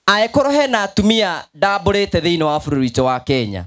Angĩkorwo hena atumia ndambũrĩte thĩinĩ wa bũrũri witũ wa Kenya,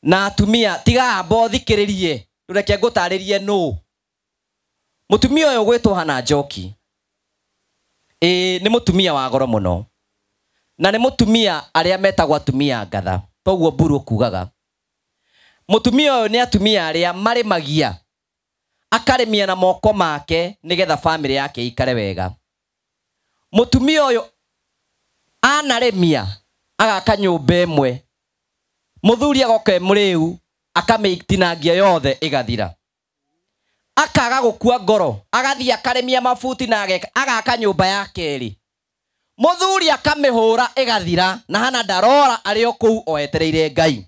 na atumia tiga amba ũthikĩrĩrie, reke ngũtarĩrie nũ. Mũtumia ũyũ ũgwĩtwo Hannah Njoki, ĩĩ nĩ mũtumia wa goro mũno, na nĩ mũtumia arĩa metagwo atumia ngatha, toguo Mburu kugaga. Mũtumia ũyũ nĩ atumia arĩa marĩmagia, akarĩmia na moko make nĩgetha famĩlĩ yake ĩikare wega. Mũtumia ũyũ anarĩmia agaka nyũmba ĩmwe, mũthuri agoka e mũrĩu akamĩtinangia yothe ĩgathira, akaga gũkua ngoro, agathiĩ akarĩmia mabuti na agaka nyũmba ya kerĩ, mũthuri akamĩhũra ĩgathira, na Hannah ndarora arĩ o kũu o etereire Ngai.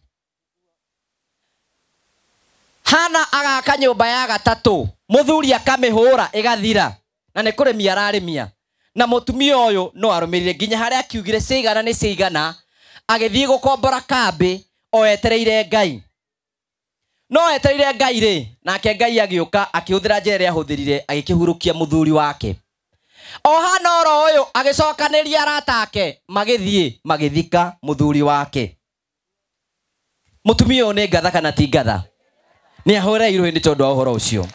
Hannah agaka nyũmba ya gatatũ, mũthuri akamĩhũra ĩgathira, na nĩ kũrĩmia ararĩmia. Na mũtumia ũyũ no arũmĩrĩire nginya harĩa akiugire ciigana nĩ ciigana, agĩthiĩ gũkombora kambĩ o etereire Ngai. No etereire Ngai rĩ, nake Ngai agĩũka akĩhũthĩra njĩra ĩrĩa ahũthĩrire, agĩkĩhurũkia mũthuri wake. O Hannah oro ũyũ agĩcokanĩria arata ake, magĩthiĩ magĩthika mũthuri wake. Mũtumia ũyũ nĩ ngatha kana ti ngatha? Nĩ ahũreirwo nĩ tondũ wa ũhoro ũcio.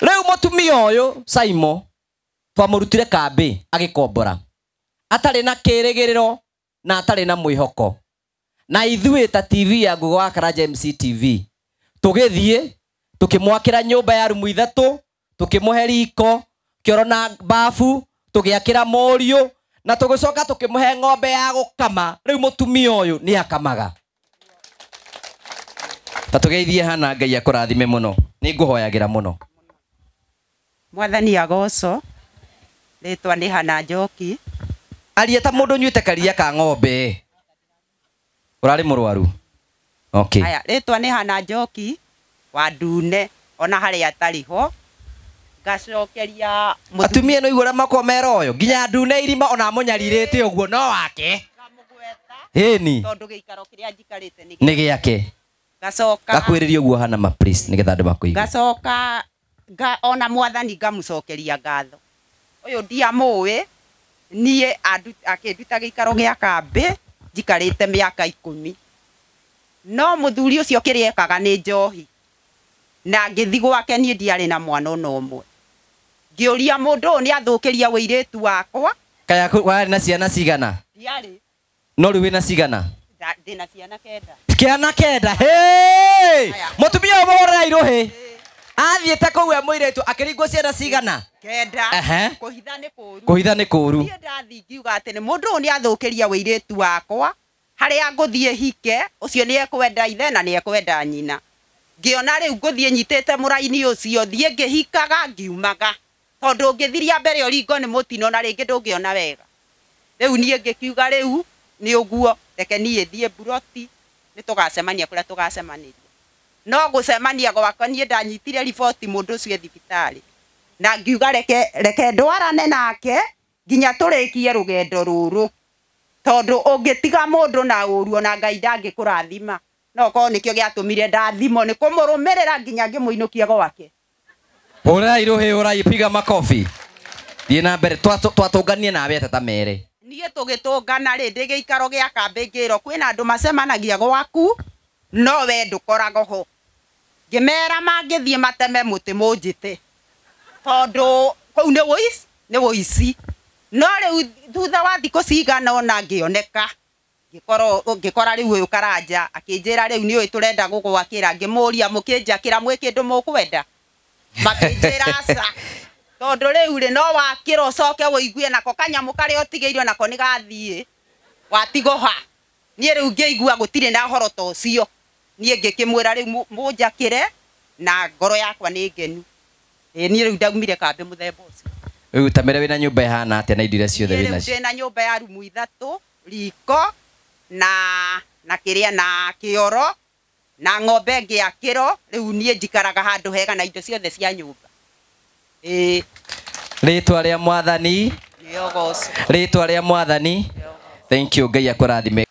Rĩu mũtumia ũyũ Saimo twamũrutire kambĩ agĩkombora, atarĩ na kĩrĩgĩrĩro na atarĩ na mwĩhoko. Na ithuĩ ta TV ya Ngugi wa Karanja MCTV tũgĩthiĩ tũkĩmwakĩra nyũmba ya rumu ithatũ, tũkĩmũhe riko, kĩoro na bafu, tũgĩakĩra mũriũ, na tũgĩcoka tũkĩmũhe ng'ombe ya gũkama. Rĩu mũtumia ũyũ nĩ akamaga. Ta tũgeithie Hannah, Ngai akũrathime mũno, nĩ ngũhoyagĩra mũno. Mwathani agocwo. Rĩtwa nĩ Hannah Njoki. Aria ta mũndũ ũnyuĩte karia ka ng'ombe. Ũrarĩ mũrwaru? Okay. Aya, rĩtwa nĩ Hannah Njoki wa Ndune, ona harĩa atarĩ ho. Ngacokeria mũthuri- Atumia no igũra makwa mera ũyũ nginya Ndune irima ona mũnyarirĩte ũguo no wake. Ĩni. Tondũ gĩikaro kĩrĩa njikarĩte nĩ Nĩ gĩake. Ngacoka Gakwĩrĩria ũguo Hannah ma please nĩgetha andũ makũigue. Ngacoka ona mwathani ngamũcokeria ngatho. Ũyũ ndiamũĩ, niĩ akĩnduta gĩikaro gĩa kambĩ njikarĩte mĩaka 10. No mũthuri ũcio kĩrĩa ekaga nĩ njohi. Na ngĩthiĩ gwake niĩ ndiarĩ na mwana ona ũmwe. Ngĩũria mũndũ ũyũ nĩ athũkĩria ũirĩtu wakwa. Kaya warĩ na ciana cigana? Ndiarĩ. No rĩu wĩna cigana? Ndĩna ciana 9. Ciana 9. Hey! Aya. Mũtumia ũyũ mũhũrĩra irũhĩ. Athiĩte kũu e mũirĩtu akĩringwo ciana cigana? 9. Ehe. Kũhitha nĩ kũũru. Kũhitha nĩ kũũru. Niĩ ndathiĩ ngiuga atĩ nĩ mũndũ ũyũ nĩ athũkĩria ũirĩtu wakwa, harĩa ngũthiĩ hike, ũcio nĩ ekwenda ithe na nĩ ekwenda nyina. Ngĩona rĩu ngũthiĩ nyitĩte mũraini ũcio, thiĩ ngĩhikaga ngiumaga. Tondũ ũngĩthiria mbere ũringo nĩ mũtino na rĩngĩ ndũngĩona wega. Rĩu niĩ ngĩkiuga rĩu nĩ ũguo, reke niĩ thiĩ mburoti, nĩ tũgacemania kũrĩa tũgacemanĩria. No gũcemania gwakwa niĩ ndanyitire riboti mũndũ ũcio e thibitarĩ. Na ngiuga reke ndwarane nake nginya tũrĩkie rũgendo rũrũ. Tondũ ũngĩtiga mũndũ na ũru ona Ngai ndangĩkũrathima. No korwo nĩkĩo gĩatũmire ndathimwo nĩ kũmũrũmĩrĩra nginya ngĩmũinũkia gwake. Hũrai rũhĩ, hũrai, piga makobi. Thiĩ na mbere, twatũnganie nawe atĩa ta mere? Niĩ tũgĩtũngana rĩ, ndĩ gĩikaro gĩa kambĩ ngĩrwo kwĩna andũ macemanagia gwaku, no we ndũkoragwo ho. Ngĩmera mangĩthiĩ mateme mũtĩ mũnjĩte. Tondũ kũu nĩ ũici, nĩ ũici. No rĩu thutha wa thikũ cigana ũna ngĩoneka. Ngĩkora rĩu ũyũ Karanja akĩnjĩra rĩu nĩũĩ tũrenda gũgwakĩra. Ngĩmũria mũkĩnjakĩra mwĩ kĩndũ mũkwenda? Makĩnjĩra aca. Tondũ rĩu rĩ no wakĩra ũcoke ũigue nako kanyamũ karĩa ũtigĩirwo nako nĩ gathiĩ. Watigwo ha? Niĩ rĩu ngĩigua gũtirĩ na ũhoro ta ũcio. Niĩ ngĩkĩmwĩra rĩu mũnjakĩre na ngoro yakwa nĩ ngenu. Ĩĩ, niĩ rĩu ndaumire kambĩ mũthemba ũcio. Rĩu ta mere wĩna nyũmba ĩhana atĩa na indo iria ciothe Niĩ wĩna rĩu cio? ndĩna nyũmba ya rumu 3, riko na kĩrĩa na kĩoro na ng'ombe ngĩakĩrwo. Rĩu niĩ njikaraga handũ hega na indo ciothe cia nyũmba. Ĩĩ. Rĩtwa rĩa Mwathani. Rĩogocwo. Rĩtwa rĩa Mwathani. Thank you, Ngai akũrathime.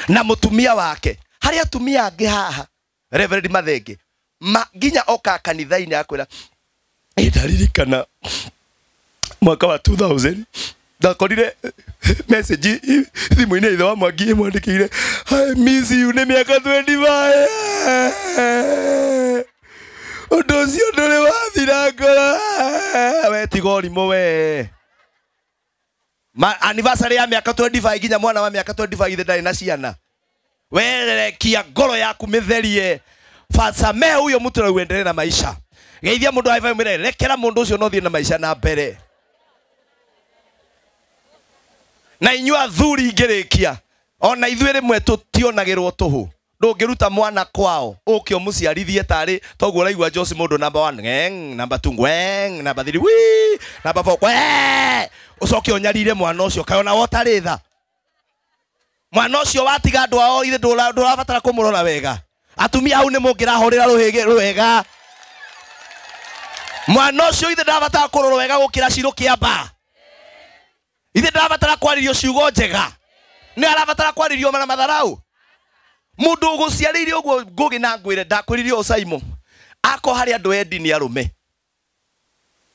Na mũtumia wake, harĩ atumia angĩ haha, Reverend Mathenge, ma nginya oka kanitha-inĩ akwĩra, ĩ ndaririkana mwaka wa 2000 Ndakorire message thimũ-inĩ ithe wa Mwangi ĩmwandĩkĩire I miss you nĩ mĩaka 25. Ũndũ ũcio ndũrĩ wathira ngoro. We tiga ũrimũ we. Ma anniversary ya mĩaka 25 nginya mwana wa mĩaka 25 ithe ndarĩ na ciana. Wererekia ngoro yaku mĩtherie. Fasamehe huyo mtu na uendelee na maisha. Geithia mũndũ wa high mwĩre rekera mũndũ ũcio no thiĩ na maisha na mbere. Na inyuĩ athuri ingĩrĩkia ona ithuĩ rĩmwe tũtionagĩrwo tũhũ. Ndũngĩruta mwana kwao ũke ũmũciarithie tarĩ toguo ũraigua Jose mũndũ number 1 ng'eng, number 2 ngweng, number 3 wii, number 4 kwe. Ũcoke ũnyarire mwana ũcio kaĩ ona wotarĩ tha. Mwana ũcio watiga andũ ao ithe ndũrabatara kũmũrora wega. Atumia hau nĩ mũngĩrahũrĩra rũhĩgĩ rwega. Mwana ũcio ithe ndabatara kũrorwo wega gũkĩra Shiro Kĩamba. Ithe ndabatara kwarĩrio ciugo njega. Nĩ arabatara kwarĩrio na matharau. Mũndũ ũgũciarĩire ũguo Ngũgĩ na ngwĩre ndakwĩrire ũũ Simon. Ako harĩ andũ endi nĩ arũme.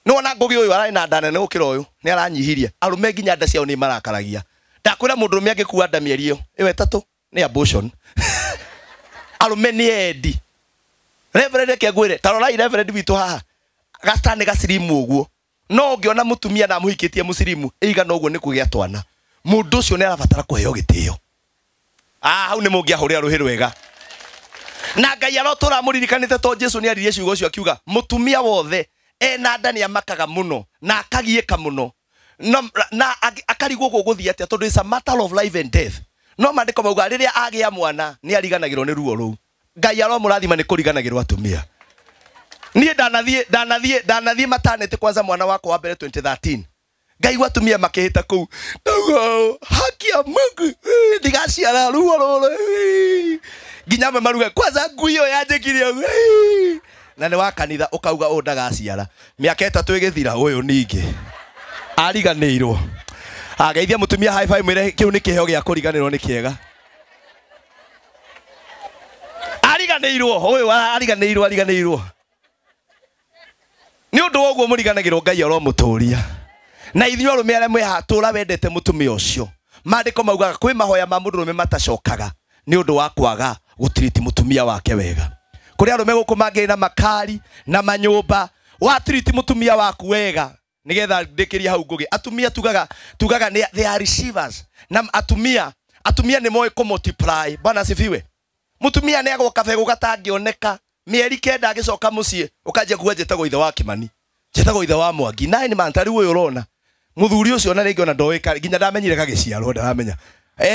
Nĩwona Ngũgĩ ũyũ ararĩ na nda nene gũkĩra ũyũ, nĩ aranyihirie. Arũme nginya nda ciao nĩ marakaragia. Ndakwĩra mũndũrũme angĩkua nda mĩeri ĩyo, ĩyo ĩtatũ nĩ abortion. Arũme nĩ endi. Reverend reke ngwĩre, ta rorai Reverend witũ haha. Gasta nĩ gacirimu ũguo. No ũngĩona mũtumia na amũhikĩtie mũcirimu ĩigana ũguo nĩ kũgĩa twana. Mũndũ ũcio nĩ arabatara kũheo gĩtĩo. Ah, hau nĩ mũngĩahũrĩra rũhĩ rwega. Na Ngai arotũra mũririkanĩte to Jesu nĩ aririe ciugo ũcio akiuga mũtumia wothe ena nda nĩ amakaga mũno na akagiĩka mũno na akarigwo gũgũthiĩ atĩa tondũ it's a matter of life and death. No maandĩko mauga rĩrĩa agĩa mwana nĩ ariganagĩrwo nĩ ruo rũu. Ngai aromũrathima nĩ kũriganagĩrwo atumia. Niĩ ndanathiĩ maternity kwanza mwana wakwa wa mbere 2013. Ngai atumia makĩhĩta kũu. Ndauga haki ya Mungu ndigaciara ruo rũrũ. Nginya amwe maruga kwanza ngui ĩyo yanjĩkire ũguo. Na nĩ wa kanitha ũkauga ũũ ndagaciara. Mĩaka 3 ĩgĩthira ũyũ ningĩ. Ariganĩirwo. Ageithia mũtumia high five mwĩre kĩu nĩ kĩheo gĩa kũriganĩrwo nĩ kĩega. Ariganĩirwo ũyũ ariganĩirwo. Nĩ ũndũ wa ũguo mũriganagĩrwo Ngai aromũtũria. Na ithuĩ arũme arĩa mwĩ haha tũra wendete mũtumia ũcio. Maandĩko maugaga kwĩ mahoya ma mũndũrũme matacokaga nĩ ũndũ wa kwaga gũtiriti mũtumia wake wega. Kũrĩ arũme gũkũ mangĩrĩ na makari na manyũmba, watiriti mũtumia waku wega nĩgetha ndĩkĩrie hau Ngũgĩ. Atumia tugaga nĩ they are receivers. Na atumia nĩ moĩ kũ multiply. Bwana asifiwe. Mũtumia nĩ agwo kabegũ gatangĩoneka mĩeri 9 agĩcoka mũciĩ ũkanjia kuga njĩtagwo ithe wa Kĩmani, njĩtagwo ithe wa Mwangi. 9 months rĩu ũyũ ũrona mũthuri ũcio na rĩngĩ ona ndoĩ nginya ndamenyire gagĩciarwo ndaramenya.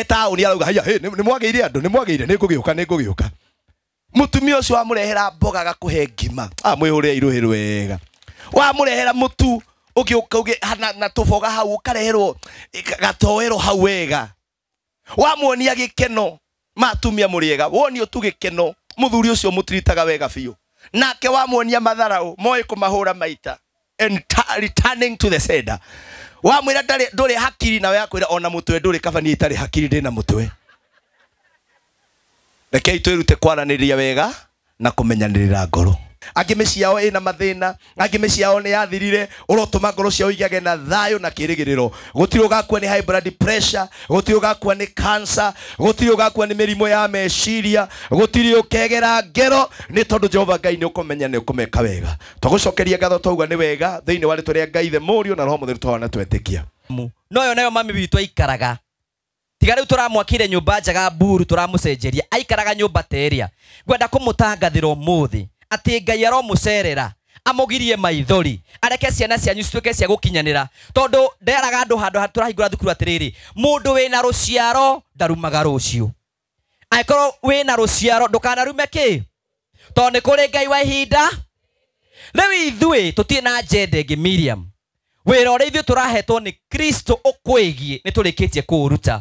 Taũni arauga haiya nĩ mwagĩire andũ nĩ mwagĩire nĩ ngũgĩũka. Mũtumia ũcio wamũrehera mboga agakũhe ngima. Mwĩhũrĩre irũhĩ rwega. Wamũrehera mũtu ũgĩũka na tũboga hau ũkareherwo gatoero hau wega. Wamuonia gĩkeno matumia mũrĩega wonio tu gĩkeno mũthuri ũcio mũtiritaga wega biũ. Nake wamuonia matharau moĩ kũmahũra maita and returning to the sender. Wamwĩra ndũrĩ hakiri nawe akwĩra ona mũtwe ndũrĩ kaba niĩ itarĩ hakiri ndĩ na mũtwe. Rekei twĩrute kwaranĩria wega na kũmenyanĩrĩra ngoro. Angĩ mĩciĩ yao ĩna mathĩna, angĩ mĩciĩ yao nĩ yathirire, ũrotũma ngoro ciao igĩage na thayũ na kĩĩrĩgĩrĩro. Gũtirĩ ũgakua nĩ high blood pressure, gũtirĩ ũgakua nĩ cancer, gũtirĩ ũgakua nĩ mĩrimũ ya meciria, gũtirĩ ũkegera ngero, nĩ tondũ Jehova Ngai nĩ ũkũmenya nĩ ũkũmeka wega. Tũgũcokeria ngatho twauga nĩ wega thĩinĩ wa rĩtwa rĩa Ngai the Mũriũ na Roho Mũtheru twaona twetĩkia. No yo nayo mami witũ aikaraga. Tiga rĩu tũramwakire nyũmba njega mburu tũramũcenjeria, aikaraga nyũmba ta ĩrĩa. Ngwenda kũmũtangathĩra ũmũthĩ atĩ Ngai aromũcerera amũgirie maithori areke ciana cianyu cituĩke cia gũkinyanĩra tondũ nderaga andũ handũ tũrahingũra thukuru atĩrĩrĩ mũndũ wĩna rũciaro ndarumaga rũciũ. Angĩkorwo wĩna rũciaro ndũkanarume kĩ tondũ nĩ kũrĩ Ngai wa ihinda. Rĩu ithuĩ tũtirĩ na agenda ĩngĩ Miriam. Wĩra ũrĩa ithuĩ tũrahetwo nĩ Kristo ũkwĩgiĩ nĩ tũrĩkĩtie kũũruta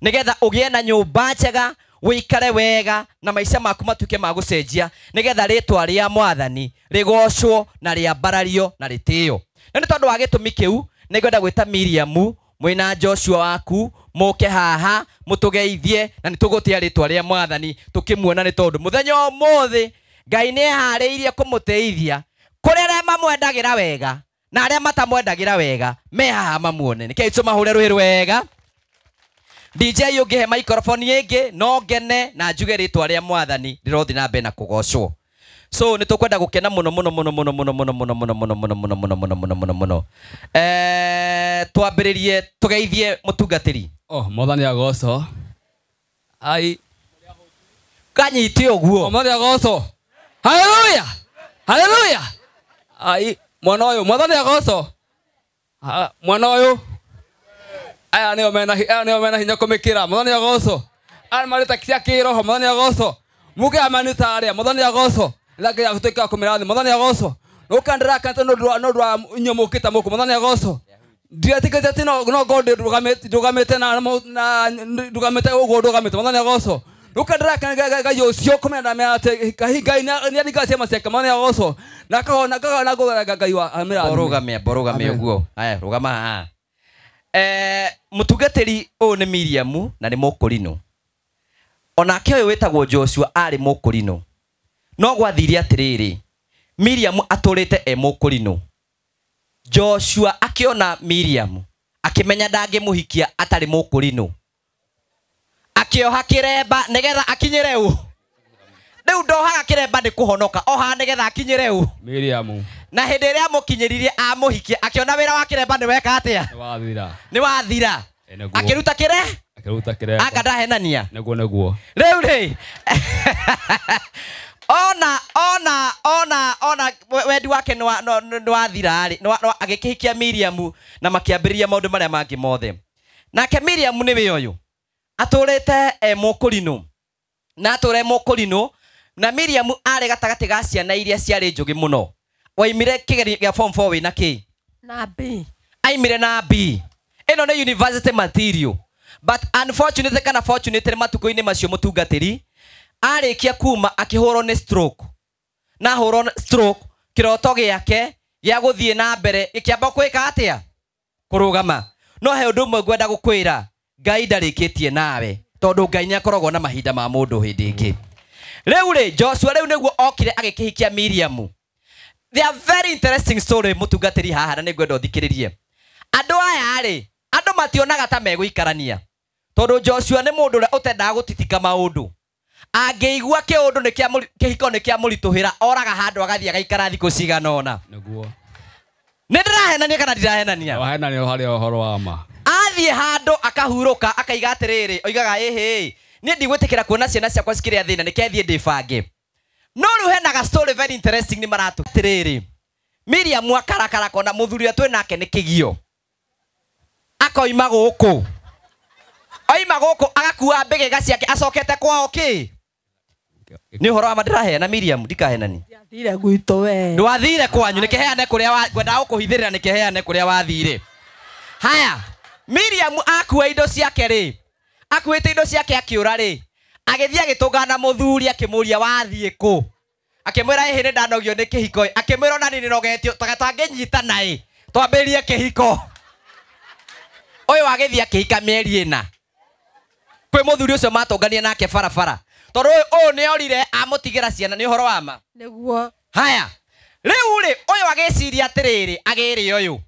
nĩgetha ũgĩe na nyũmba njega wĩikare wega na maica maku matuĩke ma gũcenjia nĩgetha rĩtwa rĩa Mwathani rĩgocwo na rĩambarario na rĩtĩo. Na nĩ tondũ wa gĩtũmi kĩu nĩngwenda gwĩta Miriam mwĩna Joshua waku mũke haha mũtũgeithie na nĩtũgũtĩa rĩtwa rĩa Mwathani tũkĩmuona nĩ tondũ mũthenya ũmũthĩ Ngai nĩeharĩirie kũmũteithia kũrĩ arĩa mamwendagĩra wega na arĩa matamwendagĩra wega me haha mamuone. Nĩkĩo tũmahũre rũhĩ rwega. DJ ũngĩhe microphone ĩngĩ no ngene na njuge rĩtwa rĩa mwathani rĩrothi na mbere na kũgocwo. So nĩ tũkwenda gũkena mũno mũno mũno mũno mũno mũno mũno mũno mũno mũno mũno mũno mũno mũno mũno mũno. Twambĩrĩrie tũgeithie mũtungatĩri. Oh, mwathani agocwo. Ai kanyite ũguo. Mwathani agocwo. Haleluya. Haleluya. Ai mwana ũyũ mwathani agocwo. Mwana ũyũ aya nĩo mena hinya kũmĩkĩra. Mwathani agocwo. Aya marĩ cia kĩroho. Mwathani agocwo. Muke amanita arĩa. Mwathani agocwo. Lagi akutuika kumirathi. Mwathani agocwo. Nũkandĩra kanta nũndũ wa inyuĩ mũkĩte mũkũ. Mwathani agocwo. Ndiretĩkĩtie atĩ no God ndũgamĩte na ndũgamĩte ũguo ndũgamĩte. Mwathani agocwo. Nũkandĩra Ngai ũcio kũmenya ndamenya atĩ Ngai nĩaringaga ciama ciake. Mwathani agocwo. Na akahona Ngai wa amĩrathime. Borũgame ũguo. Haya, rũgama haha. Mũtungatĩri ũyũ nĩ Miriam na nĩ mũkũrinũ. Onake ũyũ wĩtagwo Joshua arĩ mũkũrinũ. No gwathire atĩrĩrĩ, Miriam atũrĩte e mũkũrinũ. Joshua akĩona Miriam akĩmenya ndangĩmũhikia atarĩ mũkũrinũ. Akĩoha kĩremba nĩgetha akinyĩre ũ. Rĩu ndohaga kĩremba nĩ kũhonoka, ohaga nĩgetha akinyĩre ũ. Miriam. Na hĩndĩ ĩrĩa amũkinyĩririe amũhikia akĩona wĩra wa kĩremba nĩ weka atĩa? Nĩ wathira. Akĩruta kĩre? Akĩruta kĩremba. Anga ndahenania. Nĩguo. Rĩu rĩ ona wendi wake nĩ wathira rĩ, agĩkĩhikia Miriam na makĩambĩrĩria maũndũ marĩa mangĩ mothe. Nake Miriam nĩwe ũyũ atũrĩte e mũkũrinũ na atũre mũkũrinũ, na Miriam arĩ gatagatĩ ga ciana iria ciarĩ njũgĩ mũno. Waimire kĩgerio gĩa form 4 wĩna kĩ? Na B. Aimire na B. Ĩno nĩ university material. But unfortunately kana fortunately matukũ-inĩ macio mũtungatĩri arĩkia kuma akĩhũrwo nĩ stroke. Na hũrwo stroke kĩroto gĩake gĩa gũthiĩ na mbere gĩkĩamba gwĩka atĩa? Kũrũgama. No he ũndũ ũmwe ngwenda gũkwĩra, Ngai ndarĩkĩtie nawe tondũ Ngai nĩakoragwo na mahinda ma mũndũ hĩndĩ ĩngĩ. Rĩu rĩ Joshua rĩu nĩguo okire agĩkĩhikia Miriam. They are very interesting story mũtungatĩri haha na nĩngwenda ũthikĩrĩrie. Andũ aya rĩ, andũ mationaga ta megũikarania tondũ Joshua nĩ mũndũ ũrĩa ũtendaga gũtitika maũndũ. Angĩigua kĩũndũ nĩ kĩa kĩhiko nĩ kĩa mũritũhĩra oraga handũ agathiĩ agaikara thikũ cigana ũna. Nĩguo. Nĩ ndĩrahenania kana ndirahenania? Wahenania harĩ ũhoro wa ma. Athiĩ handũ akahurũka akaiga atĩrĩrĩ, oigaga ĩhĩ, niĩ ndigwĩtĩkĩra kuona ciana ciakwa cikĩrĩa thĩna nĩke thiĩ ndĩbange. No rĩu hena ga story very interesting nĩ maratũ atĩrĩrĩ, Miriam akarakara kona mũthuri ũrĩa twĩ nake nĩ kĩgio. Akoima gũkũ. Oima gũkũ agakua mbĩgĩga ciake acokete kwao kĩ? Nĩ ũhoro wa ma ndĩraheana Miriam, ndikahenani. Ndiathire gwitũ we. Ndwathire kwanyu, nĩkĩheane kũrĩa ngwendaga gũkũhithĩrĩra nĩkĩheane kũrĩa wathire. Haya, Miriam akua indo ciake rĩ, akuĩte indo ciake akĩũra rĩ, agĩthiĩ agĩtũngana na mũthuri akĩmũria wathiĩ kũ? Akĩmwĩra ĩhĩ nĩ ndanogio nĩ kĩhiko. Akĩmwĩra ona niĩ nĩnogetio, tangĩnyitana ĩ, twambĩrĩrie kĩhiko. Ũyũ agĩthiĩ akĩhika mĩeri ĩna kwĩ mũthuri ũcio matũnganie nake barabara. Tondũ ũyũ nĩorire amũtigĩra ciana, nĩ ũhoro wa ma? Nĩguo. Haya, rĩu rĩ ũyũ agĩciria atĩrĩrĩ, agĩrĩ ũyũ.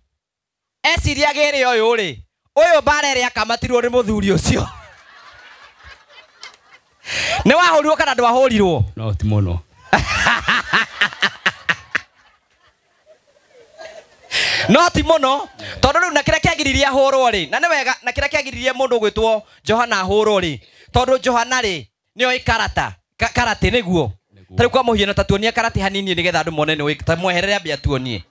Eciria agĩrĩ ũyũ rĩ, ũyũ mbara ĩrĩa akamatirwo nĩ mũthuri ũcio. Nĩ wahũrirwo kana ndwahũrirwo? No ti mũno. No ti mũno, tondũ rĩu na kĩrĩa kĩagiririe ahũrwo rĩ, na nĩ wega, na kĩrĩa kĩagiririe mũndũ ũgwĩtwo Johana ahũrwo rĩ, tondũ Johana rĩ nĩoĩ karata, karate nĩguo. Ta rĩu kwa mũhiano ta tuonie karate hanini nĩgetha andũ mone nĩũĩ, ta mweherere ambe atuonie.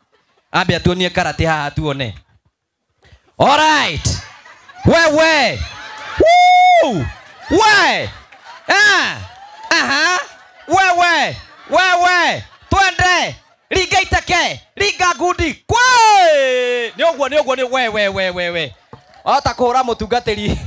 Ambe atuonie karate haha tuone. All right. Wewe. Woo! We! Ah! Aha! Wewe! Wewe! Twende! Ringa iteke! Ringa ngundi! Kwe! Nĩ ũguo, nĩ ũguo, nĩ we we we we we. Wahota kũhũra mũtungatĩri.